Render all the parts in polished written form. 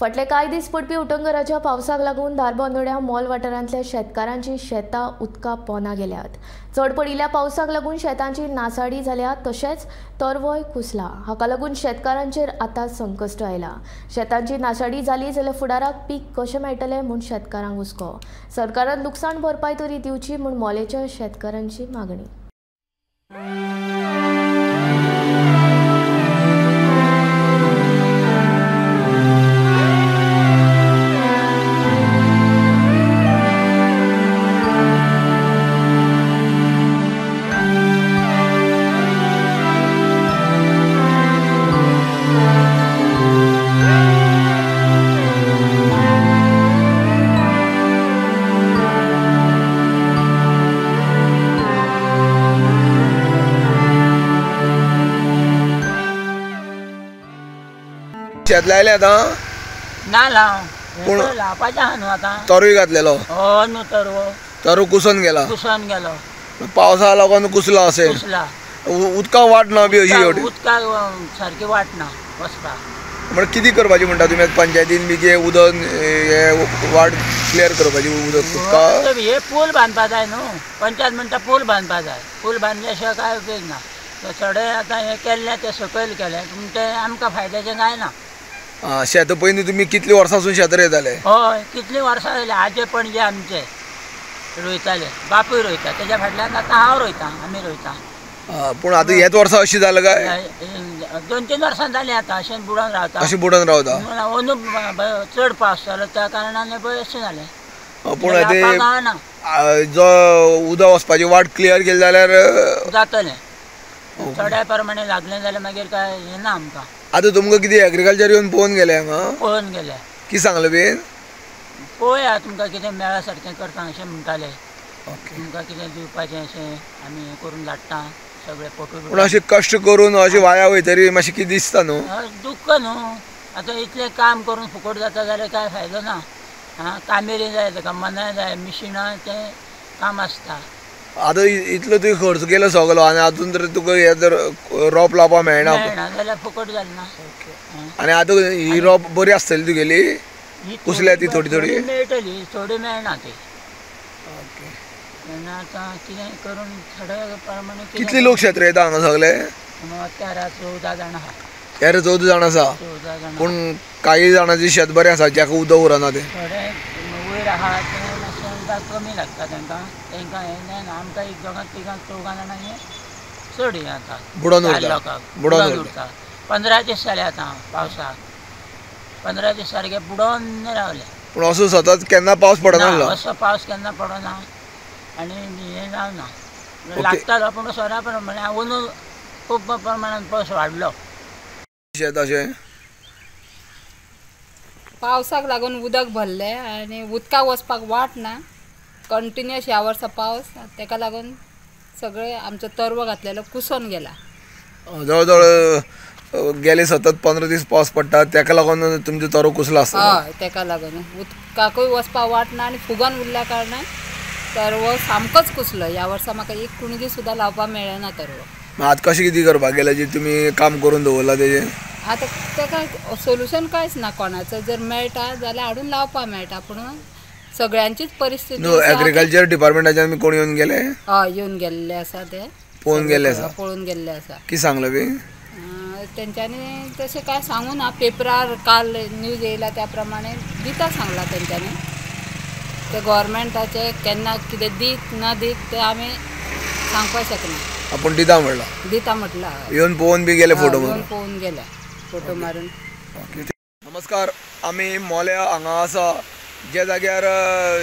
फाटले कांय दीस पडपी उटंगराच्या पावसाक लागून धारबांदोड्या मोल वाठारांतल्या शेतकारांची शेतां उदका पोना गेल्यात। चड पडिल्ल्या पावसाक लागून शेतांची नासाडी जाल्या तशेंच तरवोय कुसला। हाका लागून शेतकारांचेर आतां संकश्ट आयला। शेतांची नासाडी जाली जाल्यार फुडाराक पीक कशें मेळटलें म्हूण शेतकारांक हुस्को। सरकारान लुकसाण भरपाय तरी दिवची म्हूण मोलेच्या शेतकारांची मागणी। शेत लायले आतां ना लाव लावपाचें आहा न्हू आतां। तरूय घातलेलो हय न्हू, तरवो तरु कुसून गेला, कुसून गेलो पावसा लागून कुसला असेल। कुसला उदका वाट ना बी अशी एवढी उदका सारकी वाट ना वचपाक। म्हणजे कितें करपाचें म्हणटा तुमी पंचायतीन बी कितें उदक हे वाट क्लियर करपाची उदक उदका हे पूल बांदपा जाय न्हू, पंचायत म्हणटा पूल बांदपा जाय। पूल बांदल्या शिवाय कांय उपयोग ना। थोडे आतां हें केल्लें तें सकयल केलें पूण तें आमकां फायद्याचें कांय ना। शेत पयलीं तुमी कितली वर्सां सून शेत रोयताले? हय कितलीं वर्सां जालीं, आजे पणजे आमचे रोयताले, बापूय रोयता, तेज्या फाटल्यान आतां हांव रोयतां, आमी रोयता। पूण आतां हेच वर्सा अशें जालें काय? 2-3 वर्सां जालीं आतां अशें बुडोन रावता, अशें बुडोन रावता। अंदू चड पावस जालो त्या कारणान पळय अशें जालें। पूण आतां जो उदक वचपाची वाट क्लियर केली जाल्यार जातलें, थोड्या प्रमाणे लागलें जाल्यार मागीर काय हें ना आमकां। आतां तुमकां कितें एग्रीकल्चर येवन पळोवन गेले हांगा? पळोवन गेले। कितें सांगलें बीन? पळोवया तुमकां कितें मेळा सारकें करता अशें म्हणटाले। तुमकां कितें दिवपाचें अशें आमी हें करून धाडटा सगळे फोटो। पूण अशें कश्ट करून अशें वाया वयतरी मातशें कितें दिसता न्हू? दुख्ख न्हू, आतां इतलें काम करून फुकट जाता जाल्यार कांय फायदो ना। आं कामेरी जाय ताका, मनाय जाय, मिशिनां तें काम आसता। आतां इतलो तुवें खर्च केलो सगलो आनी आजून तर तुका हें जर रोप लावपाक मेळना जाल्यार फुकट जालें ना। आनी आतां ही रोप बरी आसतली तुगेली, कुसल्या ती थोडी थोडी मेळटली, थोडी मेळना ती। तेन्ना आतां कितें करून थोड्या प्रमाणे। कितले लोक शेत रोयता हांगा सगले? 13-14 जाणां आहा। 13-14 जाणां आसा, पूण कांय जाणांचें शेत बरें आसा जाका उदक उरना तें। थोडे वयर आहा तें मातशें उदक कमी लागता तांकां, तांकां हें जायना। आमकां एक दोगां तिगां चवगां जाणां हें चड हें जाता, बुडोन उरता, लोकांक बुडोन उरता। 15 दीस जाले आतां पावसाक, 15 दीस सारके बुडोन रावले। पूण असो सतत केन्ना पावस पडना? असो पावस केन्ना पडना आनी हें जावना लागतालो, पूण सोरा प्रमाणे अंदू खूब प्रमाणान पावस वाडलो। शेत अशें पावसाक लागून उदक भरलें आनी उदकाक वचपाक वाट ना, कंटिन्युअस ह्या वर्सा पावस, ताका लागून सगळें आमचो तरवो घातलेलो कुसोन गेला। जवळ जवळ गेले सतत 15 दीस पावस पडटा ताका लागून तुमचो तरवो कुसला आसता? हय ताका लागून उदकाकूय वचपाक वाट ना आनी फुगोन उरल्या कारणान तरवो सामकोच कुसलो। ह्या वर्सा म्हाका एक कुणगी सुद्दां लावपाक मेळ्ळें ना तरवो। आतां कशें कितें करपाक गेलें जें तुमी काम करून दवरलां तेजें? आतां ताका सोल्युशन कांयच ना कोणाचो, जर मेळटा जाल्यार हाडून लावपाक मेळटा, पूण सगळ्यांचीच परिस्थिती। एग्रीकल्चर डिपार्टमेंटाच्यान कोण येवन गेले? हय येवन गेल्ले आसा, ते पळोवन गेल्ले आसा, पळोवन गेल्ले आसा। कितें सांगलें बी तेंच्यांनी? तशें कांय सांगू ना, पेपरार काल न्यूज येयला त्या प्रमाणे दिता सांगलां तेंच्यांनी। ते गोवोरमेंटाचे केन्ना कितें दीत ना दीत तें आमी सांगपाक शकना। आपूण दिता म्हणलां? दिता म्हटलां। येवन पळोवन बी गेले फोटो मारून? पळोवन गेले फोटो मारून। नमस्कार, आमी मोल्या हांगा आसा ज्या जाग्यार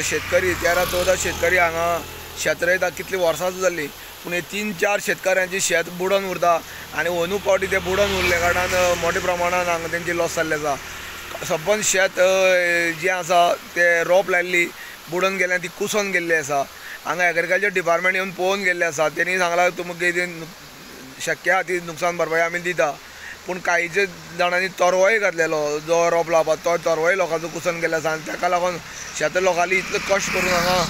शेतकरी 13-14 शेतकरी हांगा शेत रोयता। कितलीं वर्सां जालीं, पूण हे 3-4 शेतकऱ्यांची शेत बुडोन उरता आनी अंदू फावटी ते बुडोन उरले कारणान मोठ्या प्रमाणान हांगा तेंची लॉस जाल्लें आसा। सबंद शेत जें आसा तें रोप लायल्ली बुडोन गेलें, ती कुसोन गेल्ली आसा। हांगा एग्रीकल्चर डिपार्टमेंट येवन पळोवन गेल्लें आसा, तेणी सांगलां तुमकां कितें शक्य आहा ती नुकसान भरपाय आमी दिता, पूण कांयचे जाणांनी तरवोय घातलेलो जो रोप लावपाक तो तरवोय लोकांचो कुसोन गेल्लो आसा आनी ताका लागून शेत लोकांनी इतले कश्ट करून हांगा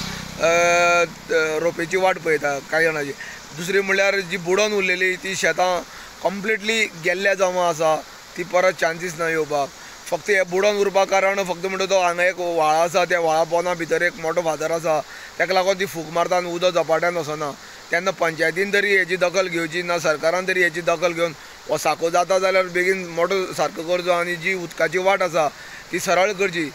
रोपेची वाट पळयता कांय जाणांची। दुसरी म्हणल्यार जी बुडोन उरलेली ती शेतां कंप्लिटली गेल्ल्या जमा आसा, ती परत चान्सीस ना येवपाक। फक्त हे बुडोन उरपा कारण फक्त म्हणटा तो हांगा एक व्हाळ आसा, त्या व्हाळा पोंदा भितर एक मोठो फातर आसा, ताका लागून ती फूक मारता आनी उदक झपाट्यान वचना. तेन्ना पंचायतीन तरी हेची दखल घेवची ना सरकारान तरी हेची दखल घेवन हो साको जाता जाल्यार बेगीन मोठो सारको करचो आनी जी उदकाची वाट आसा ती सरळ करची.